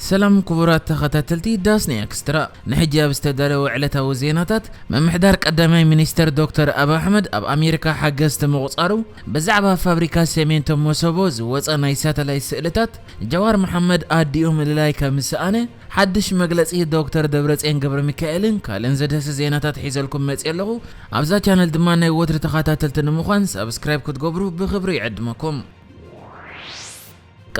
ሰላም ክቡራት ተኸታተልቲ ዳስኒ ኤክስትራ፣ ንሕጂ ኣብ ዝተዳለወ ዕለታዊ ዜናታት፣ ምምሕዳር ቀዳማይ ሚኒስተር ዶክተር ኣቢ ኣሕመድ ኣብ ኣሜሪካ ሓገዝቲ ምቑጻሩ፣ ብዛዕባ ፋብሪካ ሰሜንቶ መሰቦ ዝወጸ ናይ ሳተላይት ስእልታት፣ ጀዋር መሓመድ ኣዲኡ ምልላይ ከም ዝሰኣነ፣ ሓድሽ መግለጺ ዶክተር ደብረጽዮን ገብረ ሚካኤልን ካልእን ዘድህሲ ዜናታት ሒዘልኩም መጽየ ኣለኹ። ኣብዛ ቻነል ድማ ናይ ወትሪ ተኸታተልቲ ንምዃን ሳብስክራይብ ክትገብሩ ብኽብሪ ይዕድመኩም።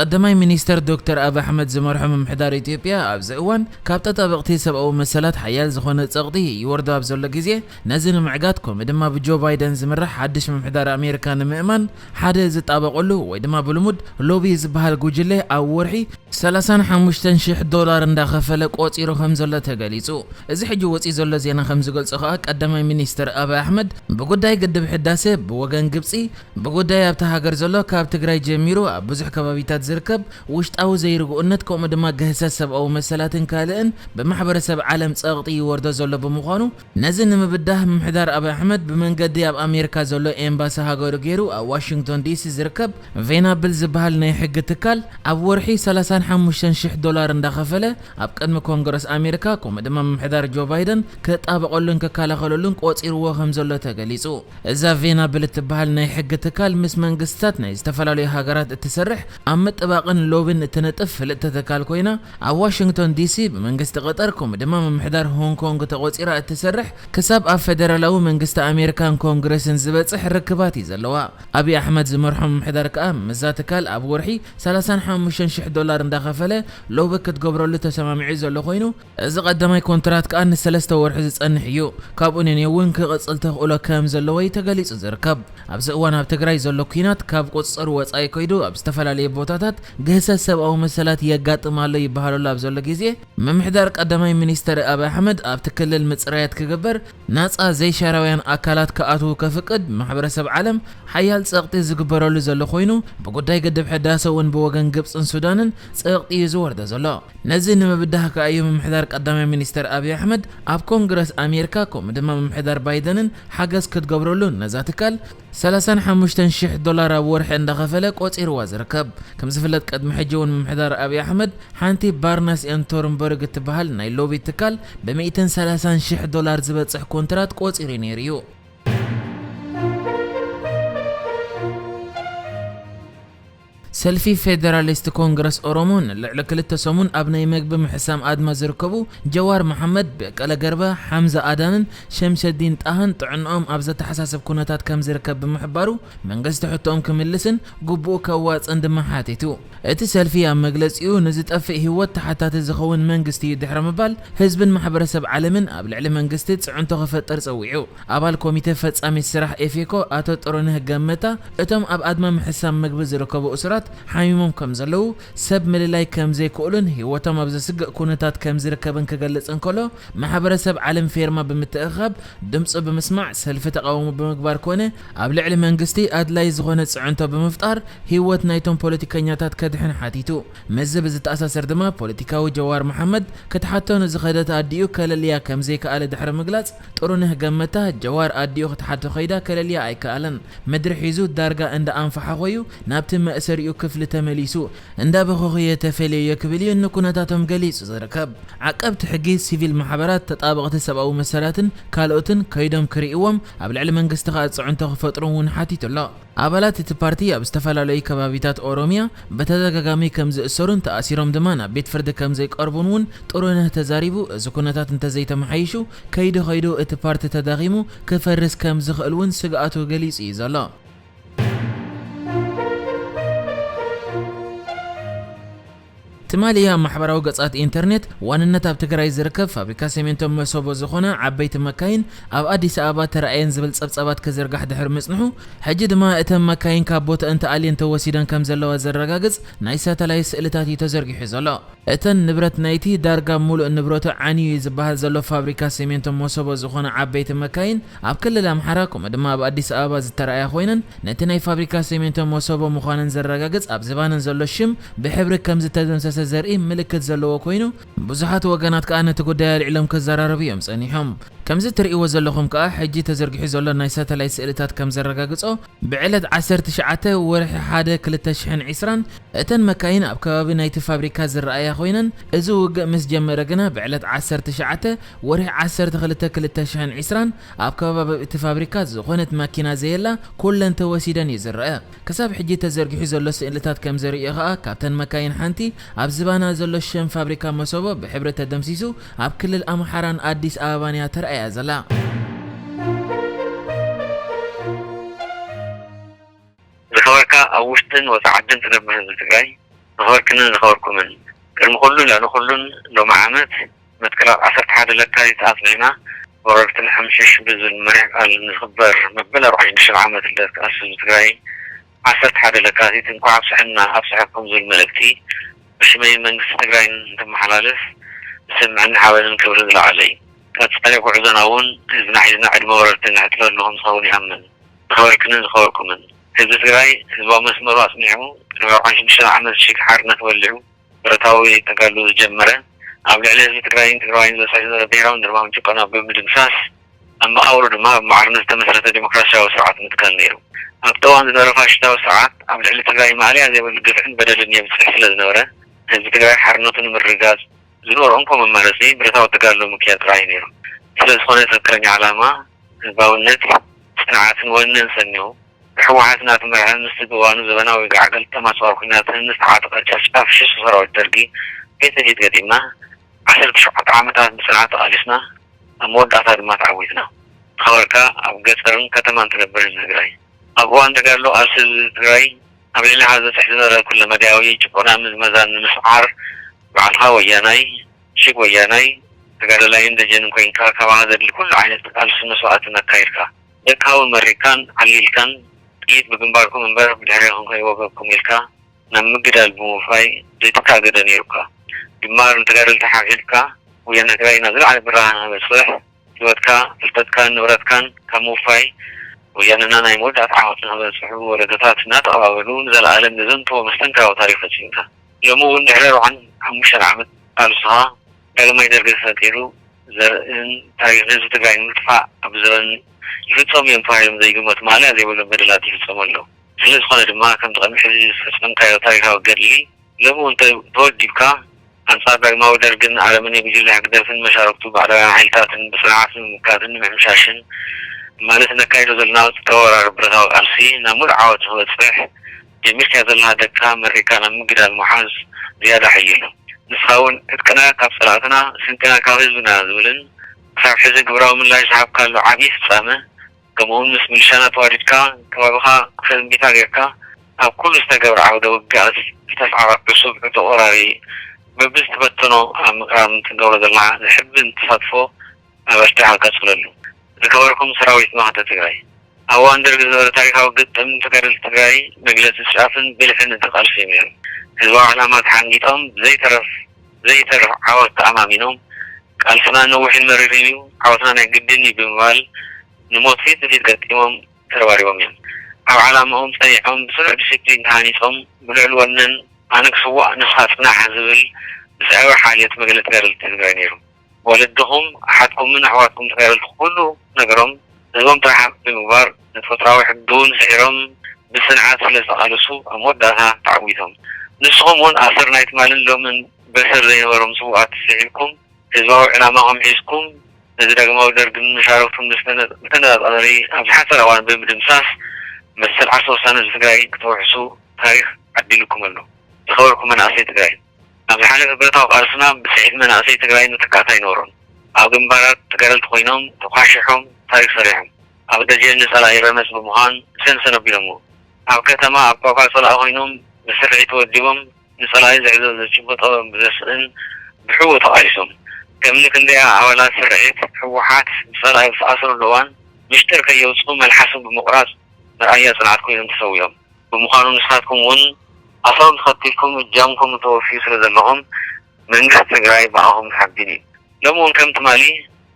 ቀዳማይ ሚኒስተር ዶክተር ኣቢ ኣሕመድ ዝመርሖ ምምሕዳር ኢትዮጵያ ኣብዚ እዋን ካብ ተጣበቕቲ ሰብኣዊ መሰላት ሓያል ዝኾነ ጸቕጢ ይወርዶ ኣብ ዘሎ ግዜ፣ ነዚ ንምዕጋት ከምኡ ድማ ብጆ ባይደን ዝምራሕ ሓድሽ ምምሕዳር ኣሜሪካ ንምእማን ሓደ ዝጣበቐሉ ወይ ድማ ብልሙድ ሎቢ ዝበሃል ጉጅለ ኣብ ወርሒ ሰላሳን ሓሙሽተን ሽሕ ዶላር እንዳኸፈለ ቆጺሩ ከም ዘሎ ተገሊጹ። እዚ ሕጂ ወጺኡ ዘሎ ዜና ከም ዝገልጾ ከኣ ቀዳማይ ሚኒስተር ኣቢ ኣሕመድ ብጉዳይ ግድብ ሕዳሴ ብወገን ግብጺ ብጉዳይ ኣብታ ሃገር ዘሎ ካብ ትግራይ ጀሚሩ ኣብ ብዙሕ ከባቢታት ዝርከብ ውሽጣዊ ዘይርግኡነት ከምኡ ድማ ግህሰት ሰብኣዊ መሰላትን ካልእን ብማሕበረሰብ ዓለም ጸቕጢ ይወርዶ ዘሎ ብምዃኑ ነዚ ንምብዳህ ምምሕዳር ኣቢ ኣሕመድ ብመንገዲ ኣብ ኣሜሪካ ዘሎ ኤምባሲ ሃገሩ ገይሩ ኣብ ዋሽንግቶን ዲሲ ዝርከብ ቬናብል ዝበሃል ናይ ሕጊ ትካል ኣብ ወርሒ ሰላሳን ሓሙሽተን ሽሕ ዶላር እንዳኸፈለ ኣብ ቅድሚ ኮንግረስ ኣሜሪካ ከምኡ ድማ ምምሕዳር ጆ ባይደን ክጣበቐሉን ክከላኸለሉን ቆጺርዎ ከም ዘሎ ተገሊጹ። እዛ ቬናብል እትበሃል ናይ ሕጊ ትካል ምስ መንግስትታት ናይ ዝተፈላለዩ ሃገራት እትሰርሕ ኣብ ምጥባቕን ሎብን እትነጥፍ ፍልጥቲ ትካል ኮይና ኣብ ዋሽንግቶን ዲሲ ብመንግስቲ ቀጠር ከምኡ ድማ ምምሕዳር ሆንግ ኮንግ ተቖጺራ እትሰርሕ ክሳብ ኣብ ፌደራላዊ መንግስቲ ኣሜሪካን ኮንግረስን ዝበጽሕ ርክባት እዩ ዘለዋ። ኣቢ ኣሕመድ ዝመርሖ ምምሕዳር ከኣ ምስዛ ትካል ኣብ ወርሒ ሰላሳን ሓሙሽተን ሽሕ ዶላር እንዳኸፈለ ሎቢ ክትገብረሉ ተሰማሚዑ ዘሎ ኮይኑ እዚ ቀዳማይ ኮንትራት ከኣ ንሰለስተ ወርሒ ዝጸንሕ እዩ። ካብኡ ንንየው እውን ክቕጽል ተኽእሎ ከም ዘለዎ እዩ ተገሊጹ ዝርከብ። ኣብዚ እዋን ኣብ ትግራይ ዘሎ ኲናት ካብ ቁጽጽር ወጻኢ ከይዱ ኣብ ዝተፈላለዩ ቦታታት ግህሰት ሰብኣዊ መሰላት የጋጥም ኣሎ ይበሃለሉ ኣብ ዘሎ ግዜ ምምሕዳር ቀዳማይ ሚኒስተር ኣቢ ኣሕመድ ኣብቲ ክልል ምጽራያት ክግበር ናጻ ዘይሻራውያን ኣካላት ክኣትዉ ከፍቅድ ማሕበረሰብ ዓለም ሓያል ጸቕጢ ዝግበረሉ ዘሎ ኮይኑ ብጉዳይ ግድብ ሕዳሰ እውን ብወገን ግብጽን ሱዳንን ጸቕጢ እዩ ዝወርዶ ዘሎ። ነዚ ንምብዳህ ከኣ እዩ ምምሕዳር ቀዳማይ ሚኒስተር ኣቢ ኣሕመድ ኣብ ኮንግረስ ኣሜሪካ ከምኡ ድማ ምምሕዳር ባይደንን ሓገዝ ክትገብረሉ ነዛ ትካል ሰላሳን ሓሙሽተን ሽሕ ዶላር ኣብ ወርሒ እንዳኸፈለ ቆጺርዋ ዝርከብ። ከም ዝፍለጥ ቅድሚ ሕጂ እውን ምምሕዳር ኣቢ ኣሕመድ ሓንቲ ባርነስ ኤንድ ቶርንበርግ እትበሃል ናይ ሎቢ ትካል ብሚእትን ሰላሳን ሽሕ ዶላር ዝበጽሕ ኮንትራት ቆጺሩ ነይሩ እዩ። ሰልፊ ፌደራሊስት ኮንግረስ ኦሮሞ ንልዕሊ ክልተ ሰሙን ኣብ ናይ መግቢ ምሕሳም ኣድማ ዝርከቡ ጀዋር መሓመድ፣ በቀለ ገርባ፣ ሓምዛ ኣዳንን ሸምሸዲን ጣሃን ጥዕንኦም ኣብ ዘተሓሳስብ ኩነታት ከም ዝርከብ ብምሕባሩ መንግስቲ ሕቶኦም ክምልስን ግቡኡ ከዋጽእን ድማ ሓቲቱ። እቲ ሰልፊ ኣብ መግለጺኡ ንዝጠፍእ ህይወት ተሓታቲ ዝኸውን መንግስቲ እዩ ድሕሪ ምባል ህዝብን ማሕበረሰብ ዓለምን ኣብ ልዕሊ መንግስቲ ጽዕንቶ ክፈጥር ጸዊዑ። ኣባል ኮሚተ ፈጻሚ ስራሕ ኤፌኮ ኣቶ ጥሩነህ ገመታ፣ እቶም ኣብ ኣድማ ምሕሳም መግቢ ዝርከቡ እሱራት ሓሚሞም ከም ዘለዉ፣ ሰብ ምልላይ ከም ዘይክእሉን ህይወቶም ኣብ ዘስግእ ኩነታት ከም ዝርከብን ክገልጽ እንከሎ፣ ማሕበረሰብ ዓለም ፌርማ ብምትእኽኻብ ድምፁ ብምስማዕ ሰልፊ ተቓውሞ ብምግባር ኮነ ኣብ ልዕሊ መንግስቲ ኣድላይ ዝኾነ ፅዕንቶ ብምፍጣር ህይወት ናይቶም ፖለቲከኛታት ከድሕን ሓቲቱ። ምስዚ ብዝተኣሳሰር ድማ ፖለቲካዊ ጀዋር መሓመድ ክትሓቶ ንዝኸደት ኣዲኡ ከለልያ ከም ዘይከኣለ ድሕሪ ምግላፅ፣ ጥሩነህ ገመታ፣ ጀዋር ኣዲኡ ክትሓቶ ከይዳ ከለልያ ኣይከኣለን። ምድሪ ሒዙ ዳርጋ እንዳ ኣንፈሓኾ እዩ ናብቲ መእሰሪኡ ክፍሊ ተመሊሱ። እንዳ በኸኹ እየ ተፈልየዮ ክብል እዩ ንኩነታቶም ገሊጹ ዝርከብ። ዓቀብቲ ሕጊ፣ ሲቪል ማሕበራት፣ ተጣበቕቲ ሰብኣዊ መሰላትን ካልኦትን ከይዶም ክርእይዎም፣ ኣብ ልዕሊ መንግስቲ ከኣ ጽዕንቶ ክፈጥሩ እውን ሓቲቱ ኣሎ። ኣባላት እቲ ፓርቲ ኣብ ዝተፈላለዩ ከባቢታት ኦሮሚያ ብተደጋጋሚ ከም ዝእሰሩን ተኣሲሮም ድማ ናብ ቤት ፍርዲ ከም ዘይቀርቡን እውን ጥሩነህ ተዛሪቡ። እዚ ኩነታት እንተዘይተመሓይሹ ከይዱ ከይዱ እቲ ፓርቲ ተዳኺሙ ክፈርስ ከም ዝኽእል እውን ስግኣቱ ገሊጹ እዩ ዘሎ። ትማሊ ኣብ ማሕበራዊ ገጻት ኢንተርኔት ዋንነት ኣብ ትግራይ ዝርከብ ፋብሪካ ሲሚንቶ መሰቦ ዝኾና ዓበይቲ መካይን ኣብ ኣዲስ ኣበባ ተራእየን ዝብል ጸብጻባት ክዝርጋሕ ድሕሪ ምጽንሑ፣ ሕጂ ድማ እተን መካይን ካብ ቦትአን ተኣልየን ተወሲደን ከም ዘለዋ ዘረጋግጽ ናይ ሳተላይት ስእልታት እዩ ተዘርጊሑ ዘሎ። እተን ንብረት ናይቲ ዳርጋ ሙሉእ ንብረቱ ዓንዩ እዩ ዝበሃል ዘሎ ፋብሪካ ሲሚንቶ መሰቦ ዝኾና ዓበይቲ መካይን ኣብ ክልል ኣምሓራ ከምኡ ድማ ኣብ ኣዲስ ኣበባ ዝተረኣያ ኮይነን፣ ነቲ ናይ ፋብሪካ ሲሚንቶ መሰቦ ምዃነን ዘረጋግጽ ኣብ ዝባነን ዘሎ ሽም ብሕብሪ ከም ዝተደምሰሰ ዘርኢ ምልክት ዘለዎ ኮይኑ፣ ብዙሓት ወገናት ከኣ ነቲ ጉዳይ ኣልዒሎም ክዘራረቡ እዮም ጸኒሖም። ከምዚ ትርእይዎ ዘለኹም ከኣ፣ ሕጂ ተዘርጊሑ ዘሎ ናይ ሳተላይት ስእልታት ከም ዘረጋግጾ፣ ብዕለት ዓሰርተ ትሽዓተ ወርሒ ሓደ ክልተ ሽሕን ዕስራን፣ እተን መካይን ኣብ ከባቢ ናይቲ ፋብሪካ ዝረኣያ ኮይነን፣ እዚ ውግእ ምስ ጀመረ ግና፣ ብዕለት ዓሰርተ ትሽዓተ ወርሒ ዓሰርተ ክልተ ክልተ ሽሕን ዕስራን፣ ኣብ ከባቢ እቲ ፋብሪካ ዝኾነት ማኪና ዘየላ፣ ኩለን ተወሲደን እዩ ዝረኣ። ክሳብ ሕጂ ተዘርጊሑ ዘሎ ስእልታት ከም ዘርእዮ ከኣ፣ ካብተን መካይን ሓንቲ ኣብ ዝባና ዘሎ ሽም ፋብሪካ መሰቦ ብሕብሪ ተደምሲሱ፣ ኣብ ክልል ኣምሓራን ኣዲስ ኣበባን እያ ተራእያ ዘላ። ዝኸበርካ ኣብ ውሽጥን ወፃኢ ዓድን ትነብር ህዝቢ ትግራይ፣ ዝኸበርክንን ዝኸበርኩምን፣ ቅድሚ ኩሉን ልዕሊ ኩሉን ሎሚ ዓመት መትከላት ዓሰርተ ሓደ ለካቲት ኣጽኒዕና፣ ወረርቲ ንሕምሽሽ ብዝብል መሪሕ ቃል ንዝኽበር መበል ኣርባዕተ ዓመት ልደት ቃልሲ ህዝቢ ትግራይ፣ ዓሰርተ ሓደ ለካቲት እንኳዕ ኣብፀሐና ኣብፀሐኩም ዝብል መልእክቲ ብሽመይ መንግስቲ ትግራይ እንትመሓላልፍ፣ ብስምዕን ሓበንን ክብሪ ዝለዓለ እዩ። ቀፃሊ ጉዕዞና እውን ህዝብና ሒዝና ዕድመ ወረርቲ ንሕጥረሉ ከም ዝኸውን ይኣምን። ዝኸበርክንን ዝኸበርኩምን፣ ህዝቢ ትግራይ ህዝባዊ መስመሩ ኣፅኒዑ፣ ቅድሚ ኣርባዓን ሽዱሽተን ዓመት ሽግ ሓርነት ወሊዑ፣ ብረታዊ ተጋድሎ ዝጀመረ፣ ኣብ ልዕሊ ህዝቢ ትግራይን ትግራዋይን ዝበፅሐ ዝነበረ ብሄራውን ደርባውን ጭቆና ብምድምሳስ፣ ኣብ መቓብሩ ድማ ኣብ ማዕርነት ዝተመስረተ ዲሞክራሲያዊ ስርዓት ምትካል ነይሩ። ኣብቲ እዋን ዝነበረ ፋሽስታዊ ስርዓት፣ ኣብ ልዕሊ ትግራይ ማእለያ ዘይብሉ ግፍዕን በደልን የብፅሕ ስለ ዝነበረ፣ ህዝቢ ትግራይ ሓርነቱ ንምርግጋፅ ዝነበሮ እንኮ መማረፂ ብረታዊ ተጋድሎ ምክያድ ጥራይ ነይሩ። ስለ ዝኾነ ትኽክለኛ ዓላማ፣ ህዝባውነት፣ ፅንዓትን ወንን ሰኒቑ፣ ብህወሓት እናተመርሐ ምስቲ ብእዋኑ ዘበናዊ ጋዕ ገልጠም ኣፅዋር ኲናትን ዝተዓጠቐ ጨፍጫፍ ሽሽ ሰራዊት ደርጊ ፊት ንፊት ገጢምና፣ ዓሰርተ ትሽዓተ ዓመታት ብፅንዓት ተቓሊስና፣ ኣብ መወዳእታ ድማ ተዓዊትና። ዝኸበርካ ኣብ ገፀርን ከተማን ትነብር ህዝቢ ትግራይ፣ ኣብ እዋን ተጋድሎ ቃልሲ ህዝቢ ትግራይ ኣብ ልዕሊ ዝበፅሕ ዝነበረ ኩለመዳያዊ ጭቆና ምዝመዛን ንምስዓር ባዕልኻ ወያናይ፣ ሽግ ወያናይ፣ ተጋዳላይን ደጀንን ኮይንካ ካባኻ ዘድሊ ኩሉ ዓይነት ቃልሲ መስዋእትን ኣካይድካ። ደቅኻ እውን መሪቕካን ዓሊልካን፣ ጥይት ብግንባርኩም እምበር ብድሕሬኹም ከይወገኩም ኢልካ ናብ ምግዳል ብምውፋይ ዘይትካእ ግደ ነይሩካ። ድማር ንተጋደልቲ ሓኺልካ፣ ወያነ ትግራይ ናብ ዝለዓለ ብራኸ ንኸበፅሕ፣ ህይወትካ፣ ፍልጠትካን ንብረትካን ካብ ምውፋይ፣ ወያነና ናይ መወዳእታ ዓወት ንኸበፅሑ ወለዶታት እናተቐባበሉ ንዘለኣለም ዘዘንትዎ መስተንክራዊ ታሪኽ ፈፂምካ። ሎሚ እውን ድሕሪ ኣርባዓን ሓሙሽተን ዓመት ቃልስኻ፣ ዳግማይ ደርጊ ተፈጢሩ፣ ዘርእን ታሪኽ ህዝቢ ትግራይ ንምጥፋእ ኣብ ዘበን ይፍፀሙ እዮም ተባሂሎም ዘይግመቱ ማእለያ ዘይብሎም በደላት ይፍፀሙ ኣለዉ። ስለ ዝኾነ ድማ ከምቲ ቅድሚ ሕዚ ዝፈፀምካዮ ታሪኻዊ ገድሊ ሎሚ እውን ተ-፣ ተወዲብካ ኣንፃር ዳግማዊ ደርግን ኣረመኔ ጉጅለ ህግደፍን መሻርክቱ ባዕዳውያን ሓይልታትን ብፅንዓት ንምምካትን ንምሕምሻሽን ማለት ነካይዶ ዘለና ተወራሪ ብረታዊ ቃልሲ ናብ ሙሉእ ዓወት ንክበፅሕ ጀሚርካዮ ዘለኻ ደቅካ መሪቕካ ናብ ምግዳል ምሓዝ ዝያዳ ሓይሎ። ንስኻ እውን ዕጥቅና ካብ ፀላእትና፣ ስንቅና ካብ ህዝብና ዝብልን ክሳብ ሕዚ ግብራዊ ምላሽ ዝሃብካሉ ዓብዪ ፍፃመ፣ ከምኡውን ምስ ሚሊሻና ተዋዲድካ ከባቢኻ ክፈል እምቢታ ጌርካ ኣብ ኩሉ ዝተገብረ ዓውደ ውግኣት ዝተስዓረ ዕሱብ ዕጡቕ ወራሪ በብዝተበተኖ ኣብ ምቕራብ ትገብሮ ዘለኻ ዘሕብን ተሳትፎ ኣበርቲዕካ ቀፅለሉ። ዝከበርኩም ሰራዊት መኸተ ትግራይ፣ ኣብ እዋን ደርጊ ዝነበረ ታሪኻዊ ግጥም ተጋደልቲ ትግራይ መግለፂ ጫፍን ብልሕን እቲ ቃልሲ እዩ ነይሩ። ህዝባዊ ዕላማ ተሓንጊጦም ዘይተረፍ ዘይተርፍ ዓወት ተኣማሚኖም፣ ቃልስና ነዊሕን መሪርን እዩ፣ ዓወትና ናይ ግድን እዩ ብምባል ንሞት ፊት ንፊት ገጢሞም ተረባሪቦም እዮም። ኣብ ዓላማኦም ጸኒዖም፣ ብስሩዕ ዲሲፕሊን ተሃኒጾም፣ ብልዑል ወነን ኣነ ክስዋእ ንስኻ ጽናሕ ዝብል ብስዕዊ ሓልዮት መግለጺ ተጋደልቲ ትግራይ ነይሩ። ወለድኹም፣ ኣሓትኩምን ኣሕዋትኩም ተጋደልቲ ኩሉ ነገሮም ህዝቦም ጥራሕ ሃብቲ ምግባር፣ ንተፈጥሮኣዊ ሕጊ እውን ስዒሮም ብጽንዓት ስለ ዝተቓለሱ ኣብ መወዳእታ ተዓዊቶም። ንስኹም እውን ኣሰር ናይ ትማልን ሎምን በሰር ዘይነበሮም ስውኣት ስዒብኩም ህዝባዊ ዕላማኹም ሒዝኩም፣ ነዚ ዳግማዊ ደርግን መሻርክቱን ብዝተነ-፣ ብተነጻጻሪ ኣብ ዝሓጸረ እዋን ብምድምሳስ፣ መሰል ዓርሰ ውሳነ ህዝቢ ትግራይ ክትውሕሱ ታሪኽ ዓዲሉኩም ኣሎ። ዝኸበርኩም መናእሰይ ትግራይ፣ ኣብ ዝሓለፈ ብረታዊ ቃልስና ብስሒት መናእሰይ ትግራይ መተካእታ ኣይነበሮን። ኣብ ግንባራት ተጋደልቲ ኮይኖም፣ ተኳሺሖም፣ ታሪኽ ሰሪሖም። ኣብ ደጀን ንጸላኢ ረመጽ ብምዃን ሰንሰን ኣቢሎምዎ። ኣብ ከተማ ኣብ ቋቋ ጸላኢ ኮይኖም ብስርሒት ተወዲቦም ንጸላኢ ዝሕዞ ዘጭብጦ ብዘስእን ብሕቡእ ተቓሊሶም። ከምኒ ክንደያ ኣባላት ስርዒት ህወሓት ብጸላኢ ዝተኣስሩሉ እዋን፣ ምሽጥር ከየውጽኡ መልሓሶም ብምቑራጽ መርኣያ ጽንዓት ኮይኖም ተሰዊኦም። ብምዃኑ ንስኻትኩም እውን ኣሰሮም ተኸቲልኩም እጃምኩም ተወፍዩ ስለ ዘለኹም መንግስቲ ትግራይ ብኣኹም ሓቢን እዩ። ሎሚ እውን ከም ትማሊ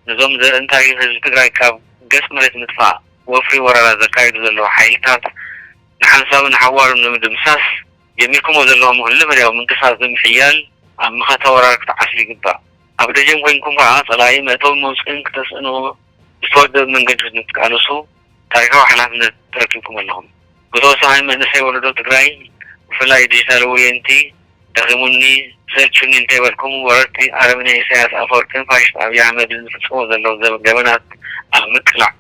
ነዞም ዘርእን ታሪኽን ህዝቢ ትግራይ ካብ ገጽ መሬት ምጥፋእ ወፍሪ ወረራ ዘካይዱ ዘለዉ ሓይልታት ንሓንሳብን ንሓዋሩን ንምድምሳስ ጀሚርኩሞ ዘለኹም ኩለመዳያዊ ምንቅስቓስ ብምሕያል ኣብ መኸተ ወራር ክትዓስሉ ይግባእ። ኣብ ደጀን ኮይንኩም ከዓ ጸላኢ መእተውን መውፅእን ክተስእንዎ ብዝተወደበ መንገዲ ንክትቃለሱ ታሪኻዊ ሓላፍነት ተረኪብኩም ኣለኹም። ብተወሳኺ መንእሰይ ወለዶ ትግራይ ብፍላይ ዲጂታል ወየንቲ ደኺሙኒ ሰልቹኒ እንተይበልኩም ወረርቲ ኣረመኔ ኢሳያስ ኣፈወርቅን ፋሽስት ኣብይ ኣሕመድን ዝፍፅሞ ዘለዉ ገበናት ኣብ ምቅላዕ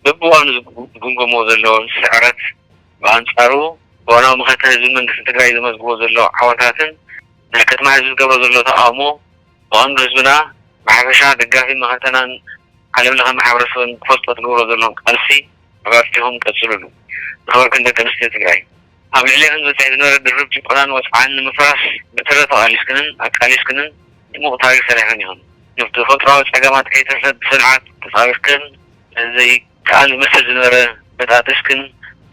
በብእዋኑ ዝግምገሞ ዘሎ ስዕረት ብኣንፃሩ እዋናዊ መኸተ ህዝቢ መንግስቲ ትግራይ ዘመዝግቦ ዘሎ ዓወታትን ናይ ከተማ ህዝቢ ዝገብሮ ዘሎ ተቃውሞ ብቐንዱ ህዝብና ብሓፈሻ ደጋፊ መኸተናን ዓለም ለኸ ማሕበረሰብን ክፈልጦ ትገብሮ ዘለኹም ቃልሲ ኣባርቲኹም ቀፅሉሉ። ዝኸበርክን ደቂ ኣንስትዮ ትግራይ ኣብ ልዕሌኽን ዝበፅሐ ዝነበረ ድርብ ጭቆናን ወፅዓን ንምፍራስ ብትረ ተቓሊስክንን ኣቃሊስክንን ድሙቕ ታሪክ ሰሪሕክን ኢኹን። ንተፈጥሮዊ ፀገማት ከይተሰብ ብፅንዓት ተፃዊርክን ዘይከኣል ዝመስል ዝነበረ በጣጥስክን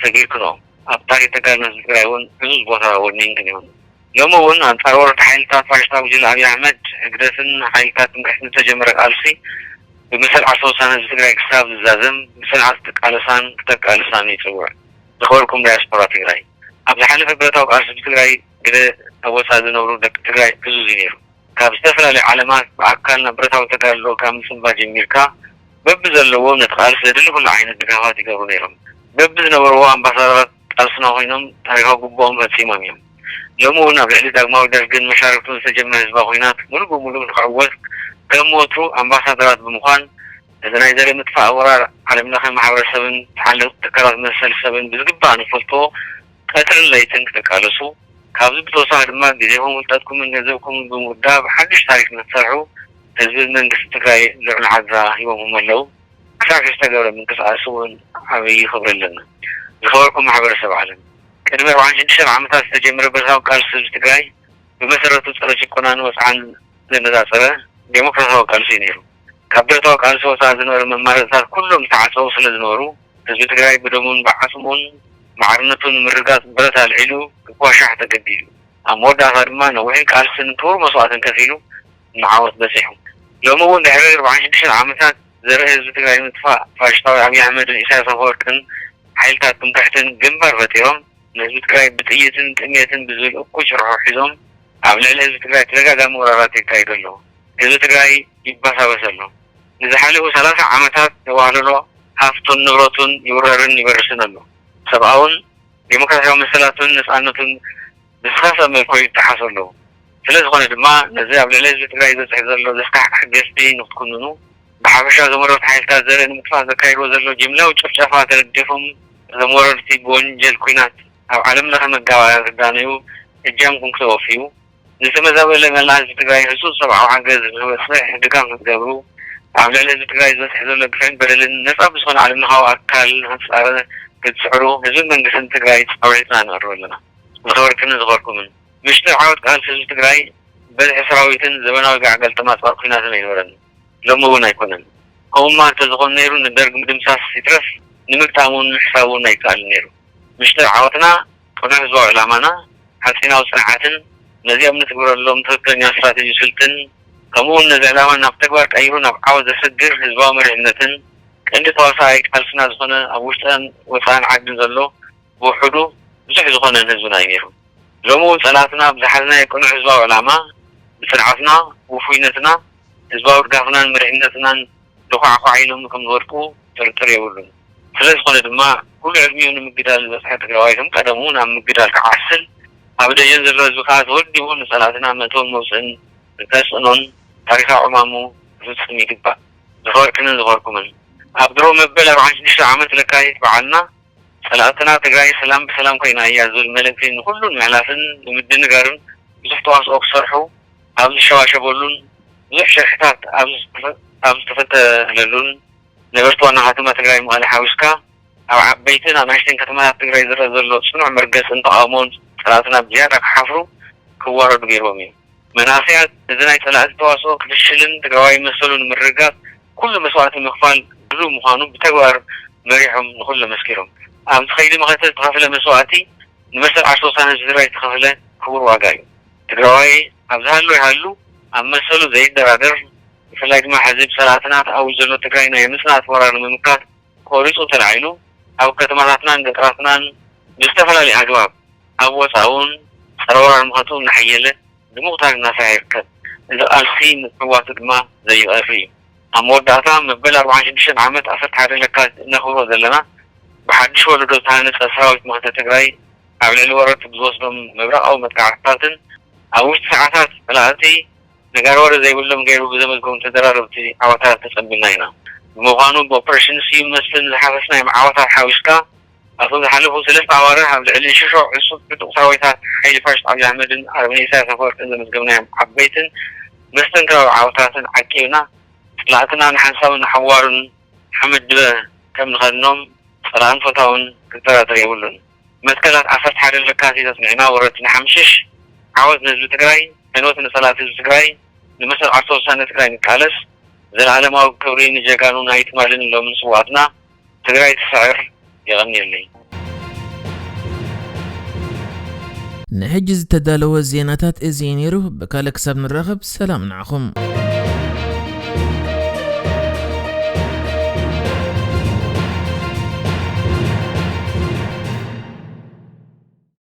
ሰጊርክንኦ። ኣብ ታሪክ ተጋድሎ ህዝቢ ትግራይ እውን ዕዙዝ ቦታ ወኒንክን ኢኹን። ሎሚ እውን ኣንፃር ወረርቲ ሓይልታት ፋሽስታዊ ጉጅለ ኣብይ ኣሕመድ ህግደፍን ሓይልታት ትምክሕትን ዝተጀመረ ቃልሲ ብመሰል ዓርሰ ውሳነ ህዝቢ ትግራይ ክሳብ ዝዛዘም ብፅንዓት ክትቃለሳን ክተቃልሳን ይፅውዕ። ዝኸበርኩም ዳያስፖራ ትግራይ ኣብ ዝሓለፈ ብረታዊ ቃልሲ ህዝቢ ትግራይ ግደ ኣብ ወፃኢ ዝነብሩ ደቂ ትግራይ ዕዙዝ እዩ ነይሩ። ካብ ዝተፈላለዩ ዓለማት ብኣካል ናብ ብረታዊ ተጋድሎ ካብ ምፅንባ ጀሚርካ በብዘለዎም ነቲ ቃልሲ ዘድሊ ኩሉ ዓይነት ድጋፋት ይገብሩ ነይሮም። በብዝነበርዎ ኣምባሳደራት ቃልስና ኮይኖም ታሪኻዊ ግቡኦም ፈፂሞም እዮም። ሎሚ እውን ኣብ ልዕሊ ዳግማዊ ደርግን መሻርክቱን ዝተጀመረ ህዝባዊ ኩናት ሙሉእ ብሙሉእ ንክዕወት ከም ወትሩ ኣምባሳደራት ብምዃን ነዚ ናይ ዘርኢ ምጥፋእ ወራር ዓለም ለኸ ማሕበረሰብን ተሓለቕቲ ትካላት መሰል ሰብን ብዝግባእ ንፈልጥዎ ቀትርን ለይትን ክትቃለሱ፣ ካብዚ ብተወሳኺ ድማ ግዜኹም ፍልጠትኩምን ገንዘብኩምን ብምውዳብ ሓድሽ ታሪክ ንክትሰርሑ ህዝብን መንግስትን ትግራይ ልዑል ሓደራ ሂቦምኹም ኣለዉ። ክሳብ ዝተገብረ ምንቅስቃስ እውን ዓብዪ ክብሪ ኣለና። ዝኸበርኩም ማሕበረሰብ ዓለም፣ ቅድሚ ኣርባዓን ሽዱሽተን ዓመታት ዝተጀመረ ብረታዊ ቃልሲ ህዝቢ ትግራይ ብመሰረቱ ፀረ ጭቆናን ወፅዓን ዘነፃፀረ ዴሞክራሲያዊ ቃልሲ እዩ ነይሩ። ካብ ብረታዊ ቃልሲ ወፃኢ ዝነበሩ መማረፅታት ኩሎም ዝተዓፀዉ ስለ ዝነበሩ ህዝቢ ትግራይ ብደሙን ብዓፅሙን ማዕርነቱ ንምርጋፅ ብረት ኣልዒሉ ክኳሻሕ ተገዲዱ። ኣብ መወዳእታ ድማ ነዊሕን ቃልስን ክቡር መስዋእትን ከፊሉ ንዓወት በፂሑ። ሎሚ እውን ድሕሪ ኣርባዓን ሽዱሽተን ዓመታት ዘርኢ ህዝቢ ትግራይ ንምጥፋእ ፋሽስታዊ ኣብይ ኣሕመድን ኢሳያስ ኣፈወርቅን ሓይልታት ትምክሕትን ግንባር ፈጢሮም ንህዝቢ ትግራይ ብጥይትን ጥሜትን ብዝብል እኩይ ጭርሖ ሒዞም ኣብ ልዕሊ ህዝቢ ትግራይ ተደጋጋሚ ወራራት የካይዱ ኣለዉ። ህዝቢ ትግራይ ይባሳበስ ኣሎ። ንዝሓለፉ ሰላሳ ዓመታት ተዋህለሎ ሃፍቱን ንብረቱን ይውረርን ይበርስን ኣሎ። ሰብኣውን ዴሞክራሲያዊ መሰላቱን ነፃነቱን ብዝኸፍአ መልክዑ ይጠሓሱ ኣለዉ። ስለ ዝኾነ ድማ ነዚ ኣብ ልዕሊ ህዝቢ ትግራይ ዝበፅሕ ዘሎ ዘስካሕክሕ ገስቢ ንክትኩንኑ ብሓፈሻ ዘመረርቲ ሓይልታት ዘርኢ ንምጥፋእ ዘካይድዎ ዘሎ ጅምላዊ ጭፍጨፋ ተደዲኹም እዞም ወረርቲ ብወንጀል ኲናት ኣብ ዓለም ለኸ መጋባእያ ክዳነዩ እጃምኩም ክተወፍዩ ንዝተመዛበለ መላእ ህዝቢ ትግራይ ህፁፅ ሰብኣዊ ሓገዝ ንክበፅሕ ድጋፍ ንክትገብሩ ኣብ ልዕሊ ህዝቢ ትግራይ ዝበፅሕ ዘሎ ግፍዕን በደልን ነፃ ብዝኾነ ዓለም ለኻዊ ኣካል ንክትፃረ ክትፅዕሩ ህዝብን መንግስትን ትግራይ ፃውዒትና ነቕርብ ኣለና። ዝኸበርክንን ዝኸበርኩምን ምሽጢር ዓወት ቃልሲ ህዝቢ ትግራይ በዝሒ ሰራዊትን ዘበናዊ ጋዕ ገልጠማ ፃር ኲናትን ኣይነበረን። ሎሚ እውን ኣይኮነን። ከምኡማ እንተዝኾን ነይሩ ንደርግ ምድምሳስ ይትረፍ ንምግጣም እውን ምሕሳብ እውን ኣይከኣልን ነይሩ። ምሽጢር ዓወትና ቅኑዕ ህዝባዊ ዕላማና ሓፂናዊ ፅንዓትን ነዚኦም ንትግብረሎም ትኽክለኛ ስትራቴጂ ስልትን ከምኡ እውን ነዚ ዕላማ ናብ ተግባር ቀይሩ ናብ ዓወት ዘስግር ህዝባዊ መሪሕነትን ቀንዲ ተዋሳኣይ ቃልስና ዝኾነ ኣብ ውሽጥን ወፃእን ዓድን ዘሎ ብውሕዱ ብዙሕ ዝኾነን ህዝብና እዩ ነይሩ። ሎሚ እውን ፀላእትና ብዝሓዝናዮ ቅኑዕ ህዝባዊ ዕላማ ብፅንዓትና ውፉይነትና ህዝባዊ ድጋፍናን መሪሕነትናን ዶዃዕኳዕ ኢሎም ከም ዝወድቁ ጥርጥር የብሉን። ስለ ዝኾነ ድማ ኩሉ ዕድሚኡ ንምግዳል ዝበፅሐ ትግራዋይ ከም ቀደሙ ናብ ምግዳል ክዓስል ኣብ ደጀን ዘሎ ህዝቢ ከዓ ተወዲቡ ንፀላእትና መእተውን መውፅእን ንከስእኖን ታሪካዊ ዕማሙ ክፍፅም ይግባእ። ዝኸበርክንን ዝኸበርኩምን ኣብ ድሮ መበል ኣርባዓን ሽዱሽተ ዓመት ለካቲት በዓልና ፀላእትና ትግራይ ሰላም ብሰላም ኮይና እያ ዝብል መልእክቲ ንኩሉን ምሕላፍን ንምድንጋርን ብዙሕ ተዋስኦ ክሰርሑ ኣብ ዝሸባሸበሉን ብዙሕ ሽርሕታት ኣብ ዝተፈተለሉን ነበርቲ ዋና ከተማ ትግራይ መቐለ ሓዊስካ ኣብ ዓበይትን ኣናእሽተን ከተማታት ትግራይ ዝረአ ዘሎ ፅኑዕ መርገፅን ተቓውሞን ፀላእትና ብዝያዳ ክሓፍሩ ክዋረዱ ገይርዎም እዩ። መናእሰያት እዚ ናይ ፀላእቲ ተዋስኦ ክፍሽልን ትግራዋይ መሰሉ ንምርግጋፅ ኩሉ መስዋእቲ ምኽፋል ድሉው ምዃኑ ብተግባር መሪሖም ንኹሉ ኣመስኪሮም። ኣብዚ ከይዲ መኸተ ዝተኸፍለ መስዋእቲ ንመሰል ዓርሰ ውሳነ ህዝቢ ትግራይ ዝተኸፍለ ክቡር ዋጋ እዩ። ትግራዋይ ኣብ ዝሃሎ ይሃሉ ኣብ መሰሉ ዘይደራደር ብፍላይ ድማ ሕዚ ብፀላእትና ተኣዊጁ ዘሎ ትግራይ ናይ ምፅናት ወራር ንምምካት ቆሪፁ ተላዒሉ ኣብ ከተማታትናን ገጠራትናን ብዝተፈላለየ ኣግባብ ኣብ ወፃእውን ፀረ ወራር ምኸቱ እናሓየለ ድሙቕ ታሪክ እናሰርሐ ይርከብ። እዚ ቃልሲ ምጽዋቱ ድማ ዘይቐሪ እዩ። ኣብ መወዳእታ፣ መበል ኣርባዓን ሽዱሽተን ዓመት ዓሰርተ ሓደ ለካቲት እነኽብሮ ዘለና፣ ብሓድሽ ወለዶ ዝተሃነጸ ሰራዊት መኸተ ትግራይ፣ ኣብ ልዕሊ ወረርቲ ብዝወስዶም መብረቓዊ መጥቃዕትታትን ኣብ ውሽጢ ሰዓታት ጸላእቲ ነጋሪ ወረ ዘይብሎም ገይሩ ብዘመዝገቡን ተደራረብቲ ዓወታት ተጸንቢልና ኢና። ብምዃኑ፣ ብኦፕሬሽን ስዩም መስፍን ዝሓፈስናዮም ዓወታት ሓዊስካ፣ ኣብቶም ዝሓለፉ ሰለስተ ኣዋርሕ ኣብ ልዕሊ ሽሾ ዕሱብ ዕጡቕ ሰራዊታት ሓይሊ ፋሽስት ኣብይ ኣሕመድን ኣረመኔ ኢሳያስ ኣፈወርቅን ዘመዝገብናዮም ዓበይትን መስተንክራዊ ዓወታትን ዓቂብና፣ ጸላእትና ንሓንሳብን ንሓዋሩን ሓመድ ድበ ከም ንኸድኖም ጸላእን ፈታውን ክጠራጠር የብሉን። መትከላት ዓሰርተ ሓደ ለካቲት ኣጽኒዕና ወረርቲ ንሓምሽሽ። ዓወት ንህዝቢ ትግራይ፣ ዕንወት ንጸላእቲ ህዝቢ ትግራይ፣ ንመሰል ዓርሰ ውሳነ ትግራይ ንቃለስ። ዘለኣለማዊ ክብሪ ንጀጋኑ ናይ ትማልን ሎምን ስውኣትና። ትግራይ ትስዕር። የቐንየለይ። ንሕጂ ዝተዳለወ ዜናታት እዚ እዩ ነይሩ። ብካልእ ክሳብ ንራኸብ ሰላም ንዓኹም።